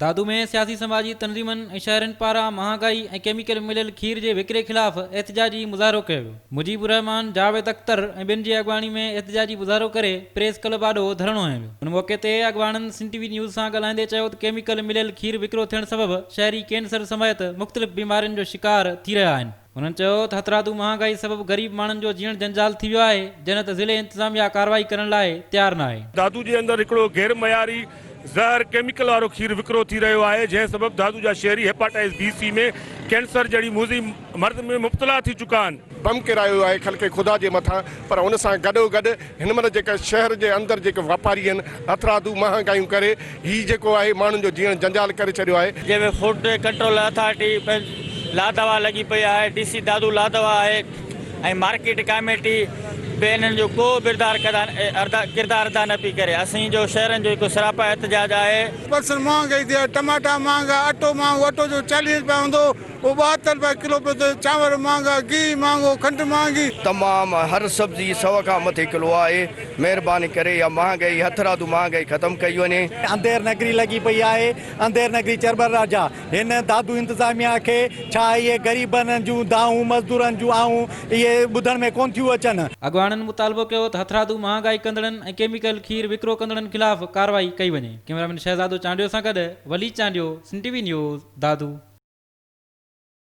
دادو ۾ سياسي سماجي تنظيمن ۽ شهرين پاران مهانگائي ۽ ڪيميڪل مليل کير جي وڪري خلاف احتجاجي مظاهرو ڪيو ويو. مجيب الرحمان، جاويد اختر ۽ ٻين جي اڳواڻي ۾ احتجاجي مظاهرو ڪري پريس ڪلب آڏو ڌرڻو هنيو ويو. ان موقعي تي اڳواڻن سنڌ ٽي وي نيوز سان ڳالهائيندي چيو ته ڪيميڪل مليل کير وڪرو ٿيڻ سبب شهري ڪينسر سميت مختلف بيمارين جو شڪار ٿي رهيا آهن. هنن چيو ته هٿرادو مهانگائي سبب غريب ماڻهن جو جيئڻ جنجال ٿي ويو آهي، جڏهن ته ضلعي انتظاميا ڪارروائي ڪرڻ لاء تيار ناهي. دادو جي اندر هڪڙو غير معياري زهر ڪيميڪل وارو کير وڪرو ٿي رهيو آهي، جنهن سبب دادو جا شهري هيپاٽائيز بي سي ۾ ڪينسر جهڙي موذي مرض ۾ مبتلا ٿي چڪا آهن. بم ڪيرايو آهي خلق خدا جي مٿان پر ان سان گڏوگڏ هن مهل جيڪا شهر جي اندر جيڪي واپاري آهن هٿرادو مهانگايون ڪري هي جيڪو آهي ماڻهن جو جيئڻ جنجال ڪري ڇڏيو آهي. جنهن ۾ فوڊ ڪنٽرول اٿارٽي پڻ لادوا لڳي پئي آهي، ڊي سي دادو لادوا آهي ۽ مارڪيٽ ڪاميٽي به انهن جو ڪو به ڪردار ادا نه پئي ڪري، اسين جو شهرن جو هڪ سراپا احتجاج آهي. بصر مهانگائي ٿي آهي، ٽماٽا مهانگا، اٽو مهانگو، اٽو جو 40 رپيا هوندو هو اهو 72 رپيا ڪلو پيو ٿئي، چانور مهانگا، گيهه مهانگو، کنڊ مهانگي. تمام هر سبزي سئو کان مٿي ڪلو آهي، مهرباني ڪري اها مهانگائي هٿرادو مهانگائي ختم ڪئي وڃي. انڌير نگري لڳي پئي آهي، انڌير نگري چرٻر راجا هن دادو انتظاميا کي ڇا اهي غريبن جون دانهون مزدورن جون آهون اهي ٻڌڻ ۾ ڪونه ٿيون اچن. اڳواڻن مطالبو ڪيو ته هٿرادو مهانگائي ڪندڙن ۽ ڪيميڪل کير وڪرو ڪندڙن خلاف ڪارروائي ڪئي وڃي. ڪئميرامين شهزادو چانڊيو سان گڏ Wali Chandio, Sindh T V news, Dadu.